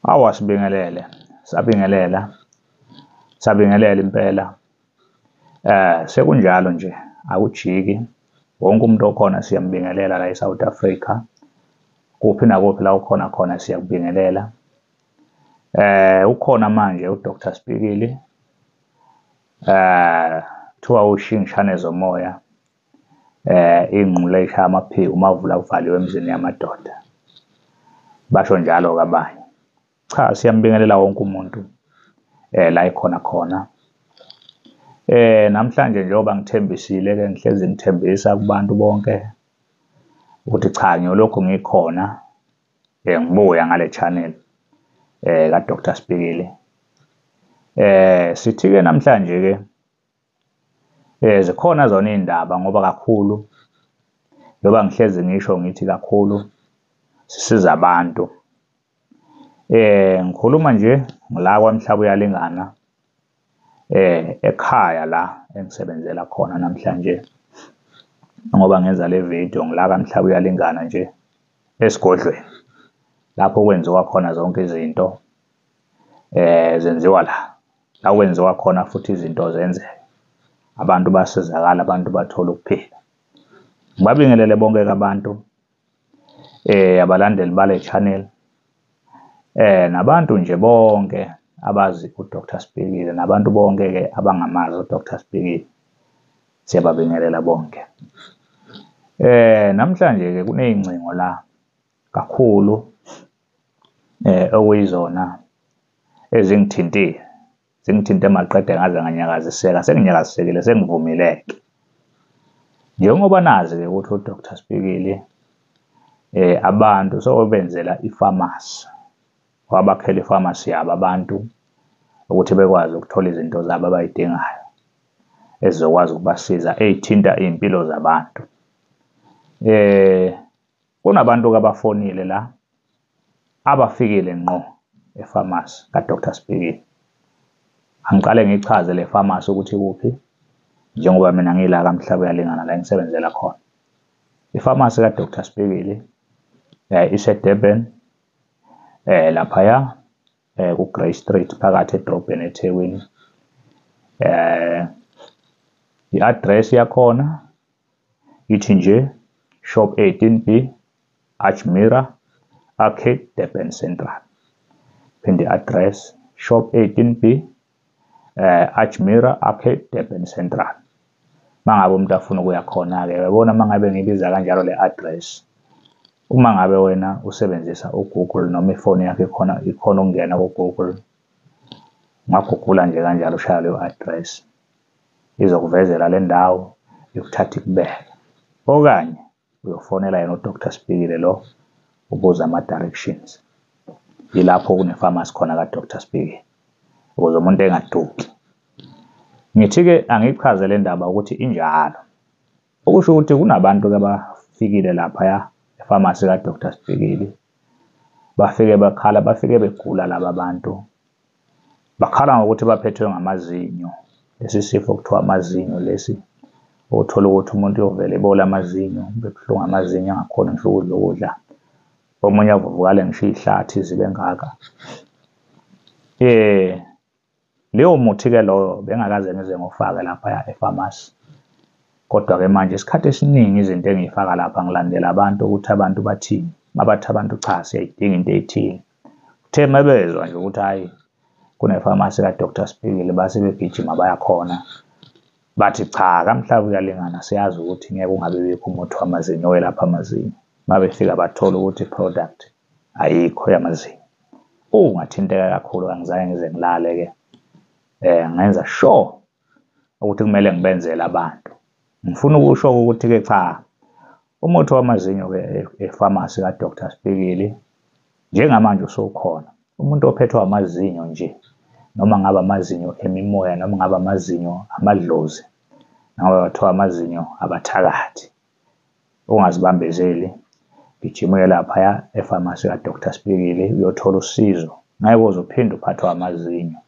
Awa, sibingelele, sabingelela, sabingelela impela. Sekunjalo nje, akujiki. Wonke umuntu okhona siyambingelela la e-South Africa, kuphi nakuphi la ukhona khona siyakubingelela. Ukhona manje uDr Spikili, kuthiwa ushingishane zomoya, ingqule eshaya amaphiko umavula kuvaliwe emzini yamadoda, basho njalo-ke abanye. Cha, siyambingelela wonke umuntu la ekhona khona. Namhlanje njengoba ngithembisile-ke, ngihlezi ngithembisa kubantu bonke ukuthi cha, ngiyolokhu ngikhona, ngibuya ngale channel ka Dr Spikili. Sithi-ke namhlanje-ke zikhona zona iy'ndaba, ngoba kakhulu njengoba ngihlezi ngisho ngithi kakhulu sisiza abantu. Ngikhuluma nje la kwaMhlaba uyalingana, ekhaya la engisebenzela khona namhlanje, ngoba ngenza le video ngila kaMhlaba uyalingana nje esigodlweni, lapho kwenziwa khona zonke izinto, zenziwa la kwenziwa khona futhi izinto zenzeka, abantu basizakala, abantu bathola ukuphila. Ngibabingelele bonke abantu, abalandeli bale channel, nabantu nje bonke abazi uDr Spikili, nabantu bonke ke abangamazi uDr Spikili, siyababingelela bonke. Namhlanje ke kuneyingcingo la kakhulu, okuyizona ezingithintile, zingithinte maqede ngaze nganyakaziseka, senginyakazisekile, sengivumileke. Njengoba nazi-ke ukuthi uDr Spikili, abantu sewobenzela ifamasi, wabakhela ifamasi yabo abantu ukuthi bekwazi ukuthola izinto zabo abayidingayo ezizokwazi ukubasiza, ey'thinta iy'mpilo zabantu. Kunabantu-ke abafonile la, abafikile ngqo efamasi kaDr Spikili. Angiqale ngichaze le famasi ukuthi ikuphi, njengoba mina ngila kaMhlaba uyalingana la engisebenzela khona. Ifamasi kaDr Spikili ise-Durban, laphaya ku-Grey Street phakathi edrobheni eThekwini. I-address yakhona ithi nje Shop 18B Ajmera Arcade, Durban Central. Phinde i-address Shop 18B Ajmera Arcade, Durban Central. Mangabe umuntu afuna ukuya khona-ke, uyabona mangabe ngibiza kanjalo le address, uma ngabe wena usebenzisa uGoogle noma ifoni yakho ikhona ukungena ku-Google, ungagugula nje kanjalo ushaya leyo address, izokuvezela le ndawo, ikuthatha ikubeke. Okanye uyofonela yena uDr Spikili lo, ubuze ama-directions. Yilapho kune-pharmacy khona kaDr Spikili, ukuze umuntu engaduki. Ngithi-ke angichaze le ndaba ukuthi injalo. Okusho ukuthi kunabantu-ke abafikile laphaya efamasi kaDr Spikili, bafike bakhala, bafike begula laba bantu, bakhala ngokuthi baphethwe ngamazinyo. Lesi sifo kuthiwa amazinyo lesi, uthola ukuthi umuntu uyovele ebole amazinyo, bebuhlungu amazinyo, angakhoni ngisho ukudla ukudla, omunye avuvukale ngisho iy'hlathi zibe ngaka. Leyo muthi-ke loyo bengakaze ngize ngiwufake laphaya efamasi. Kodwa-ke manje isikhathi esiningi izinto engiyifaka lapha ngilandela abantu ukuthi abantu bathini. Mabathi abantu cha, siyayidinga into ethile. Kuthe mebezwa nje ukuthi hhayi kunefamasi kaDr Spikili, base begijima baya khona. Bathi cha, kaMhlaba uyalingana, siyazi ukuthi ngeke ungabe bikho umuthi wamazinyo owelapha amazinyo. Mabefika bathola ukuthi i-product ayikho yamazinyo. Ngathinteka kakhulu, angizange ngize ngilale-ke. Ngenza sure ukuthi kumele ngibenzele abantu. Ngifuna ukusho ukuthi-ke cha, umuthi wamazinyo-ke efamasi kaDr Spikili njengamanje usukhona. Umuntu ophethwe amazinyo nje, noma ngabe amazinyo emimoya, noma ngabe amazinyo amadlozi, noma kuthiwa amazinyo abathakathi, ungazibambezeli, gijima uye laphaya efamasi kaDr Spikili uyothola usizo. Ngeke uze uphinde uphathwe amazinyo,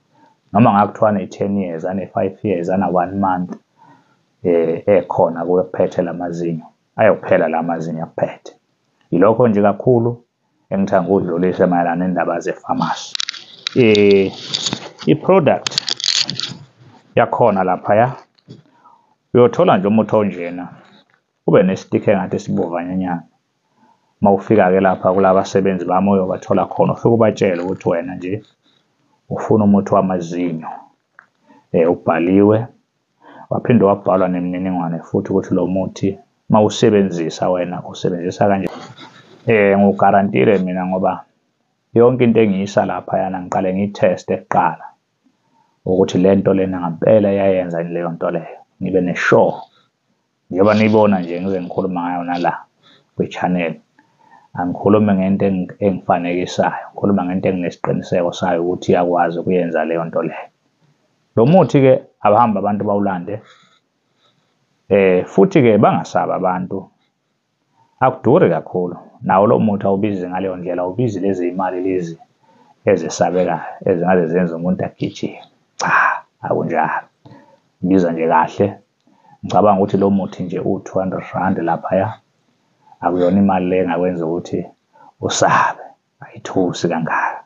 noma ngakuthiwa ane-10 years, ane-5 years, ana-1 month, ekhona kuwe kuphethe lamazinyo, ayophela la mazinyo akuphethe. Yilokho nje kakhulu. Engithanda ukudlulisa mayelana nendaba ze-pharmacy. I-product yakhona laphaya, uyothola nje umuthi onjena, ube nestikha engathi sibovanyanyana. Uma ufika-ke lapha kulabasebenzi bami oyobathola khona, ufike ubatshele ukuthi wena nje ufuna umuthi wamazinyo. Ubhaliwe, waphinde wabhalwa nemininingwane futhi ukuthi lo muthi mawusebenzisa wena usebenzisa kanje. Ngiwugarantile mina ngoba yonke into engiyisa laphayana ngiqale ngiyitheste kuqala ukuthi le nto lena ngampela iyayenza yini leyo nto leyo, ngibe ne-sure. Njengoba niyibona nje ngize ngikhuluma ngayo nala kwi-channel, angikhulumi ngento engifanekisayo, ngikhuluma ngento enginesiqiniseko sayo ukuthi iyakwazi ukuyenza leyo nto leyo. Lo muthi-ke abahambe abantu bawulande, futhi-ke bangasabi abantu, akuduri kakhulu. Nawo lo muthi awubizi ngaleyo ndlela, awubizi lezi y'mali lezi ezesabekayo ezingaze zenze umuntu agijime. Cha, akunjalo, ibiza nje kahle. Ngicabanga ukuthi lo muthi nje u-R200 laphaya, akuyona imali le engakwenza ukuthi usabe, ayithusi kangaka.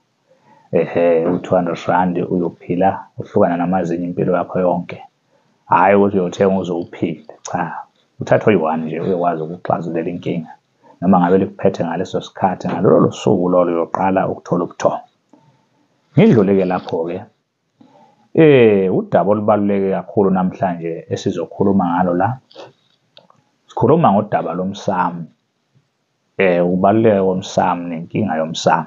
Ehhe, u-R200 uyophila uhlukana namazinyo impilo yakho yonke. Hhayi ukuthi uyothenga uze uphile, cha, uthatha oyi-one nje uyokwazi ukuxazululela inkinga. Noma ngabe likuphethe ngaleso sikhathi, ngalolo suku lolo uyoqala ukuthola ubuthongo. Ngidlule-ke lapho-ke. Udaba olubaluleke kakhulu namhlanje esizokhuluma ngalo la, sikhuluma ngodaba lomsamo. Ukubaluleka komsamo nenkinga yomsamo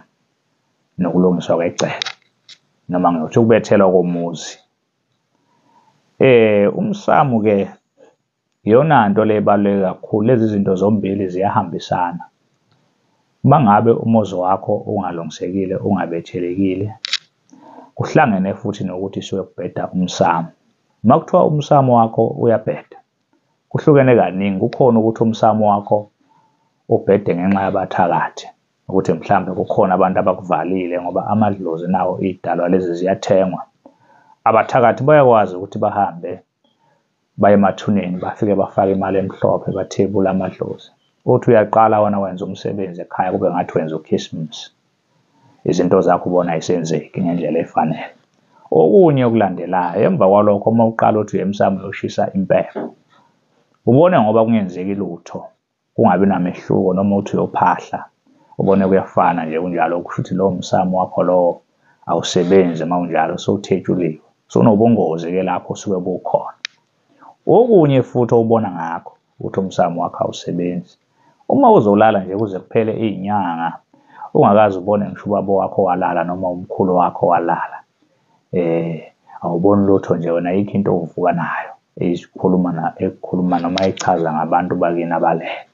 nokulungiswa kwegceke, noma ngiyothi ukubethelwa komuzi. Umsamo-ke iyona nto le ebaluleke kakhulu, lezi zinto zombili ziyahambisana. Uma ngabe umuzi wakho ungalungisekile, ungabethelekile, kuhlangene futhi nokuthi suke kubheda umsamo. Uma kuthiwa umsamo wakho uyabheda, kuhlukene kaningi. Kukhona ukuthi umsamo wakho ubhede ngenxa yabathakathi, ukuthi mhlambe kukhona abantu abakuvalile, ngoba amadlozi nawo idalwa lezi ziyathengwa. Abathakathi bayakwazi ukuthi bahambe baye emathuneni, bafike bafake imali emhlophe, bathebule amadlozi. Uthi uyaqala wena wenza umsebenzi ekhaya kube ngathi wenza ukhisimusi, izinto zakho ubona ayisenzeki ngendlela efanele. Okunye okulandelayo emva kwalokho, uma uqala uthi uya emsamo uyoshisa impepho, ubone ngoba kungenzeki lutho, kungabi namehluko, noma uthi uyophahla ubone kuyafana nje kunjalo, kusho ukuthi lowo msamo wakho lowo awusebenzi uma unjalo, sewuthetshuliwe, sewunobungozi-ke lapho osuke bukhona. Okunye futhi owubona ngakho ukuthi umsamo wakho awusebenzi, uma uzolala nje kuze kuphele iy'nyanga ungakaze ubone ngisho ubaba wakho walala noma umkhulu wakho walala, awuboni lutho nje wena, ayikho into ovuka nayo ezikhuluma na ekukhuluma noma echaza ngabantu bakini abalele.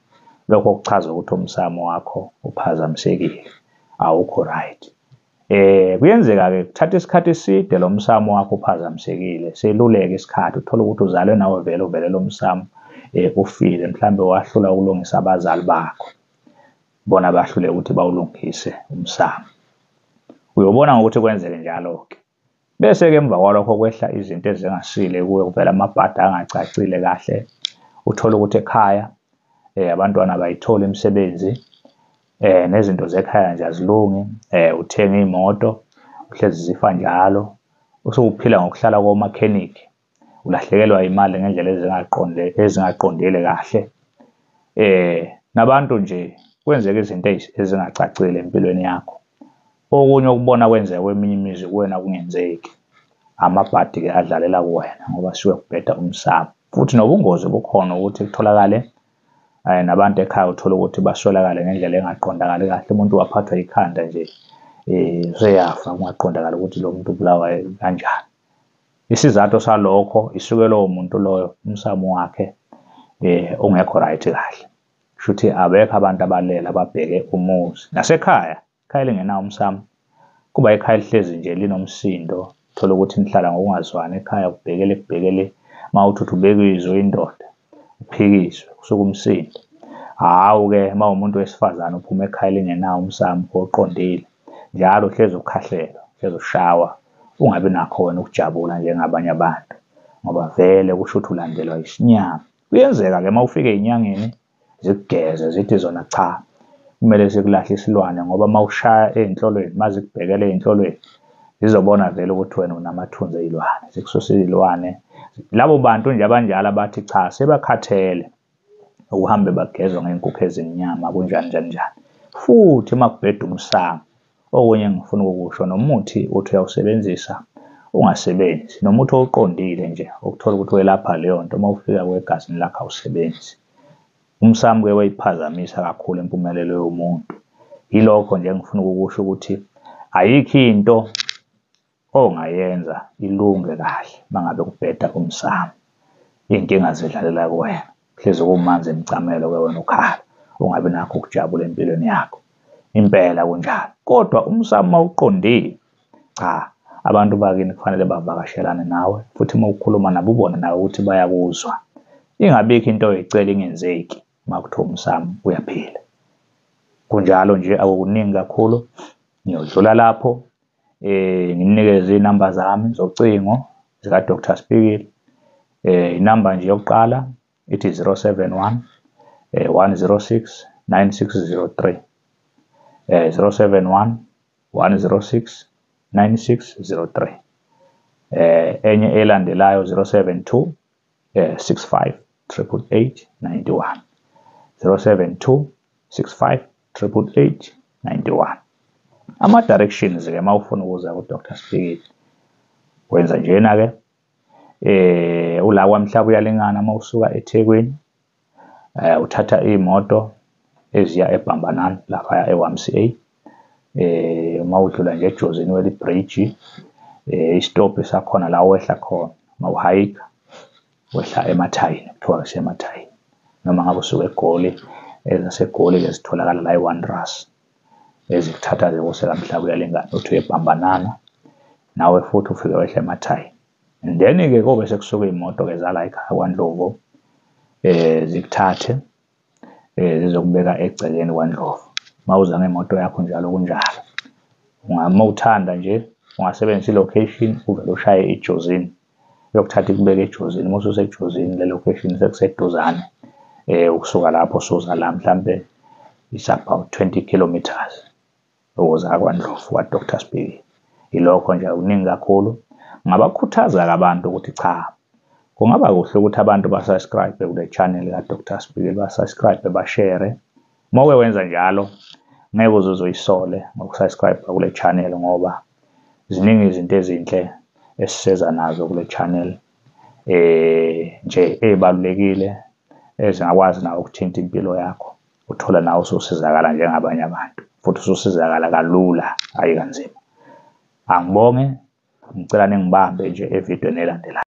Lokho kuchaza ukuthi umsamo wakho uphazamisekile, awukho right. Kuyenzeka-ke kuthatha isikhathi eside lo msamo wakho uphazamisekile, seluleke isikhathi, uthole ukuthi uzalwe nawe vele uvele lo msamo ufile, mhlambe wahlula ukulungisa abazali bakho, bona bahluleka ukuthi bawulungise umsamo. Uyobona ngokuthi kwenzeke njalo-ke. Bese-ke emva kwalokho kwehla izinto ezingasile kuwe, kuvela amabhadi angacacile kahle, uthole ukuthi ekhaya abantwana abayitholi imisebenzi, nezinto zekhaya nje azilungi, uthenga iy'moto uhlezi zifa njalo, usuphila ngokuhlala komakhenikhi, ulahlekelwa imali ngendlela ezingaqondile kahle. Nabantu nje kwenzeka izinto ezingacacile empilweni yakho. Okunye okubona kwenzeka kweminye imizi kuwena kungenzeki, amabhadi-ke adlalela kuwena ngoba suke kubheda umsamo. Futhi nobungozi bukhona ukuthi kutholakale nabantu ekhaya, uthole ukuthi baswelakale ngendlela engaqondakali kahle. Umuntu waphathwa ikhanda nje, useyafa, kungaqondakali ukuthi lo muntu ubulawa kanjani. Isizathu salokho isuke lowo muntu loyo umsamo wakhe ungekho right kahle. Kusho ukuthi abekho abantu abalele ababheke umuzi. Nasekhaya, ikhaya elingenawo umsamo kuba ikhaya elihlezi nje linomsindo, uthola ukuthi nihlala ngokungazwani ekhaya, kubhekele kubhekele, uma uthi uthi ubeka izwi indoda uphikiswe, kusuke umsindo. Hhawu-ke uma uwumuntu wesifazane uphuma ekhaya elingenawo umsamo oqondile, njalo uhlezi ukhahlelwa, uhlezi ushawa, ungabi nakho wena ukujabula njengabanye abantu, ngoba vele kusho ukuthi ulandelwa isinyama. Kuyenzeka-ke uma ufika ey'nyangeni zikugeze, zithi zona cha, Kumele sikulahle isilwane ngoba uma ushaya ey'nhlolweni, mazikubhekela ey'nhlolweni, zizobona vele ukuthi wena unamathunzi ey'lwane, zikususe iy'lwane. Labo bantu nje abanjalo abathi cha, sebakhathele ukuhambe bagezwa ngey'nkukhu ezimnyama kunjani njani njani. Futhi uma kubheda umsamo, okunye engifuna ukukusho, nomuthi uthi uyawusebenzisa ungasebenzi, nomuthi owuqondile nje ukuthola ukuthi welapha leyo nto, uma ufika egazini lakho awusebenzi. Umsamo-ke uyayiphazamisa kakhulu impumelelo yomuntu. Yilokho nje engifuna ukukusho ukuthi ayikho into ongayenza ilunge kahle uma ngabe kubheda umsamo. Iy'nkinga zidlalela kuwena, hlezi kumanzi emcamelo-ke wena ukhala, ungabi nakho ukujabula empilweni yakho. Impela kunjalo, kodwa umsamo uma uqondile, cha, abantu bakini kufanele bavakashelane nawe, futhi uma ukhuluma nabo ubone nawe ukuthi bayakuzwa. Ingabikho into oyicela ingenzeki uma kuthiwa umsamo uyaphila. Kunjalo nje, akukuningi kakhulu, ngiyodlula lapho, nginikeze iy'namba zami zocingo zika-Dr Spikili. Inamba nje yokuqala ithi 071 106 9603, 071 106 9603. Enye elandelayo 072 65 888 91, 072 65 888 91. Ama-directions-ke uma ufuna ukuza ku-Dr Spikili, wenza njena-ke, ula kwaMhlaba uyalingana uma usuka eThekwini, uthatha iy'moto eziya eBhambanani laphaya e-YMCA, uma udlula nje eJozini weli bridge, isitobhi sakhona la wehla khona, uma uhayikha wehla emathayini, kuthiwa kusemathayini, noma ngabe usuka eGoli, ezaseGoli-ke zitholakala la e-Wanderers, ezikuthatha zikuse kaMhlaba uyalingana, uthi uyebhambanana nawe futhi ufike wehla emathayini. And then-ke kobe sekusuka iy'moto-ke zala ekhaya kwaNdlovu, zikuthathe, zizokubeka egcekeni kwaNdlovu. Uma uza ngemoto yakho njalo kunjalo. Uma uthanda nje ungasebenzisa i-location uvele ushaye iJozini, yokuthatha ikubeke eJozini. Uma ususeJozini le location sekuseduzane, ukusuka lapho usuza la mhlampe it's about 20 kilometers ukuza kwaNdlovu kwa-Dr Spikili. Ilokho nje, akuningi kakhulu. Ngabakhuthaza-ke abantu ukuthi cha, kungaba kuhle ukuthi abantu ba-subscribe kule channel ka-Dr Spikili, ba-subscribe, ba-share. Uma uke wenza njalo, ngeke uze uzoyisole ngoku-subscribe kule channel, ngoba ziningi izinto ezinhle esiseza nazo kule channel, nje ezibalulekile ezingakwazi nawe ukuthinta impilo yakho, uthola nawe ususizakala njengabanye abantu, futhi ususizakala kalula, hhayi kanzima. Angibonge, ngicela ningibambe nje evidweni elandelayo.